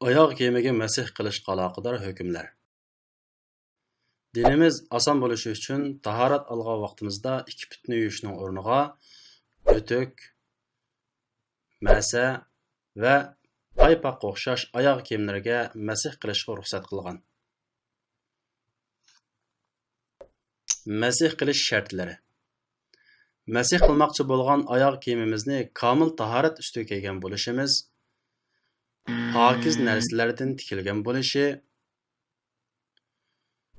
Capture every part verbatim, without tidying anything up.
ئاياغ كىيىمىگە مەسىھ قىلىشقا ئالاقىدار ھۆكۈملەر. دىنىمىز ئاسان بولۇشى ئۈچۈن تاھارەت ئالغان ۋاقتىمىزدا ئىككى پۇتنى يۇيۇشنىڭ ئورنىغا ئۆتۈك، مەسە ۋە پايپاققا ئوخشاش ئاياغ كىيىملىرىگە مەسىھ قىلىشقا رۇخسەت قىلغان. مەسىھ قىلىش شەرتلىرى. مەسىھ قىلماقچى بولغان ئاياغ كىيىمىمىزنى كامىل تاھارەت ئۈستىگە كىيگەن بولۇشىمىز، پاكىز نەرسىلەردىن تىكىلگەن بولۇشى،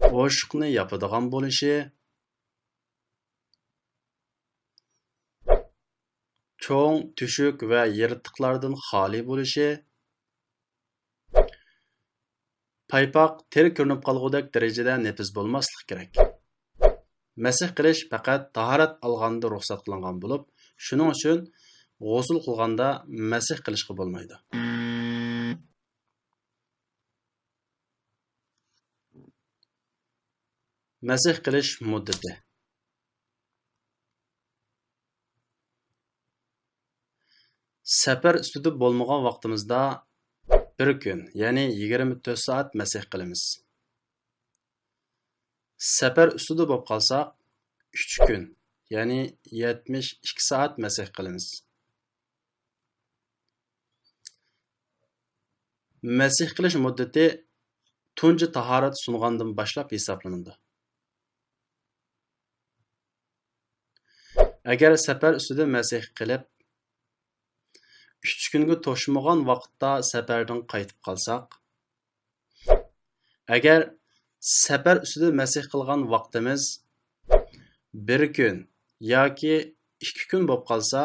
ئوشۇقنى ياپىدىغان بولۇشى، چوڭ تۆشۈك ۋە يىرتىقلاردىن خالىي بولۇشى، پايپاق تېرە كۆرۈنۈپ قالغۇدەك دەرىجىدە نېپىز بولماسلىقى كېرەك. مەسىھ قىلىش پەقەت تاھارەت ئالغاندا رۇخسەت قىلىنغان بولۇپ، شۇنىڭ ئۈچۈن غۇسۇل قىلغاندا مەسىھ قىلىشقا بولمايدۇ. مەسىھ قىلىش مۇددىتى. سەپەر ئۈستىدە بولمىغان ۋاقتىمىزدا بىر كۈن، يەنى يىگىرمە تۆت سائەت مەسىھ قىلىمىز. سەپەر ئۈستىدە بولۇپ قالساق، ئۈچ كۈن، يەنى يەتمىش ئىككى سائەت مەسىھ قىلىمىز. مەسىھ قىلىش مۇددىتى تۇنجى تاھارەت سۇنغاندىن باشلاپ ھېسابلىنىدۇ. ئەگەر سەپەر ئۈستىدە مەسىھ قىلىپ، ئۈچ كۈنگە توشمىغان ۋاقىتتا سەپەردىن قايتىپ قالساق، ئەگەر سەپەر ئۈستىدە مەسىھ قىلغان ۋاقتىمىز بىر كۈن ياكى ئىككى كۈن بولۇپ قالسا،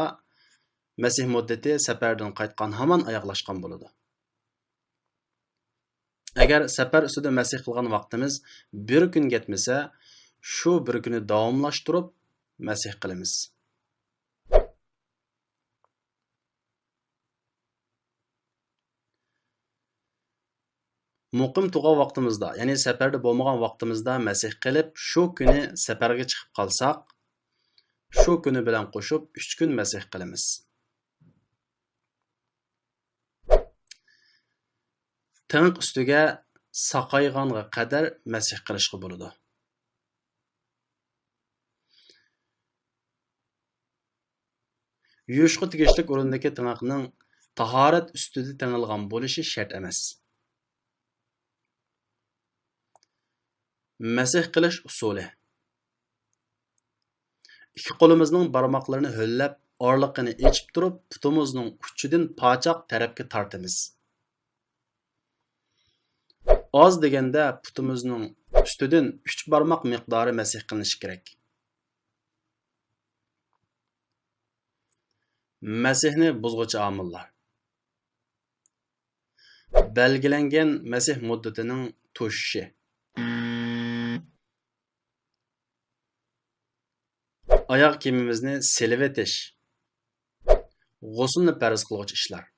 مەسىھ مۇددىتى سەپەردىن قايتقان ھامان ئاياغلاشقان بولىدۇ. ئەگەر سەپەر ئۈستىدە مەسىھ قىلغان ۋاقتىمىز بىر كۈنگە يەتمىسە، شۇ بىر كۈننى داۋاملاشتۇرۇپ مەسىھ قىلىمىز. مۇقىم تۇرغان ۋاقتىمىزدا، يەنى سەپەردە بولمىغان ۋاقتىمىزدا مەسىھ قىلىپ، شۇ كۈنى سەپەرگە چىقىپ قالساق، شۇ كۈنى بىلەن قوشۇپ ئۈچ كۈن مەسىھ قىلىمىز. تىڭىق ئۈستىگە ساقايغانغا قەدەر مەسىھ قىلىشقا بولىدۇ. يۇيۇشقا تېگىشلىك ئورۇندىكى تىڭىقنىڭ تاھارەت ئۈستىدە تېڭىلغان بولۇشى شەرت ئەمەس. مەسىھ قىلىش ئۇسۇلى. ئىككى قولىمىزنىڭ بارماقلىرىنى ھۆللەپ، ئارىلىقىنى ئېچىپ تۇرۇپ، پۇتىمىزنىڭ ئۇچىدىن پاچاق تەرەپكە تارتىمىز. ئاز دېگەندە پۇتىمىزنىڭ ئۈستىدىن ئۈچ بارماق مىقدارى مەسىھ قىلىنىشى كېرەك. مەسىھنى بۇزغۇچى ئامىللار. بەلگىلەنگەن مەسىھ مۇددىتىنىڭ توشۇشى. ئاياغ كىيىمىمىزنى سېلىۋېتىش. غۇسۇلنى پەرز قىلغۇچ ئىشلار.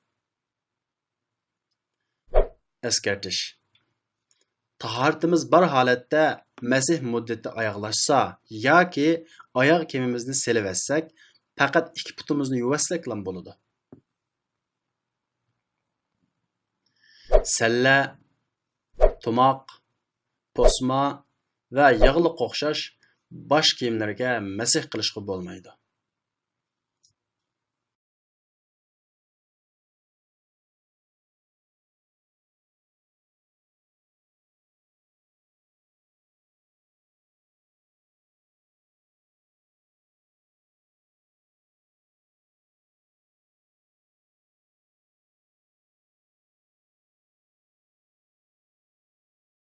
ئەسكەرتىش. تاھارىتىمىز بار ھالەتتە مەسىھ مۇددىتى ئاياغلاشسا ياكى ئاياغ كىيىمىمىزنى سېلىۋەتسەك، پەقەت ئىككى پۇتىمىزنى يۇۋەتسەكلا بولىدۇ. سەللە، تۇماق، پوسما ۋە ياغلىققا ئوخشاش باش كىيىملىرىگە مەسىھ قىلىشقا بولمايدۇ.